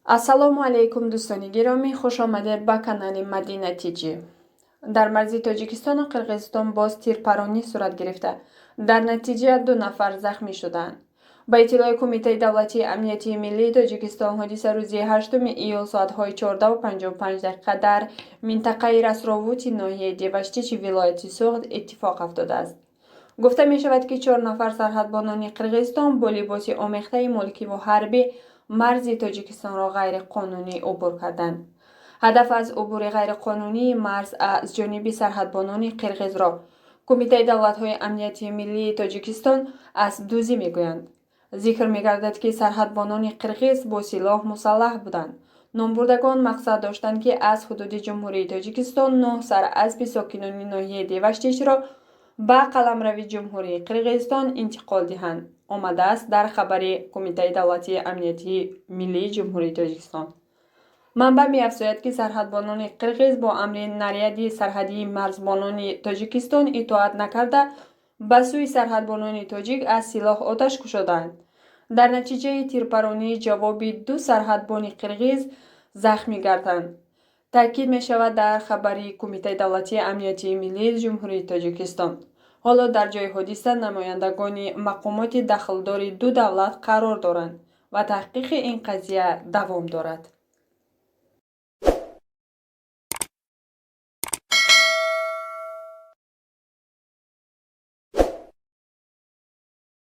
Ассалому алайкум, дӯстони гиромӣ, хуш омадед ба канали Мадина Тиҷӣ. Дар марзи Тоҷикистону Қирғизистон боз тирпаронӣ сурат гирифта, дар натиҷа ду нафар захмӣ шудаанд. Ба иттилои Кумитаи давлатии амнияти миллии Тоҷикистон, ҳодиса рӯзи 8 июл соатҳои 14:55 дақиқа дар минтақаи Расровути ноҳияи Деваштичи вилояти Суғд иттифоқ афтодааст. Гуфта мешавад, ки чор нафар сарҳадбонони Қирғизистон бо либоси омехтаи мулкиву ҳарбӣ марзи Тоҷикистонро ғайриқонунӣ убур карданд. Ҳадаф аз убури ғайриқонунии марз аз ҷониби сарҳадбонони қирғизро Кумитаи давлатҳои амнияти миллии Тоҷикистон аз дузӣ мегӯянд. Зикр мегардад, ки сарҳадбонони қирғиз бо силоҳ мусаллаҳ буданд. Номбурдагон мақсад доштанд, ки аз ҳудуди Ҷумҳурии Тоҷикистон нӯҳ сар аспи сокинони ноҳияи Деваштичро ба қаламрави Ҷумҳурии Қирғизистон интиқол диҳанд, омадааст дар хабари Кумитаи давлатии амнияти миллии Ҷумҳурии Тоҷикистон. Манбаъ меафзояд, ки сарҳадбонони қирғиз бо амри наряди сарҳадии марзбонони Тоҷикистон итоат накарда, ба сӯи сарҳадбонони тоҷик аз силоҳ оташ кушодаанд. Дар натиҷаи тирпаронии ҷавобӣ ду сарҳадбони қирғиз захмӣ гарданд, таъкид мешавад дар хабари Кумитаи давлатии амнияти миллии Ҷумҳурии Тоҷикистон. Ҳоло дар ҷои ҳодиса намояндагони мақомоти дахлдори ду давлат қарор доранд ва таҳқиқи ин қазия давом дорад.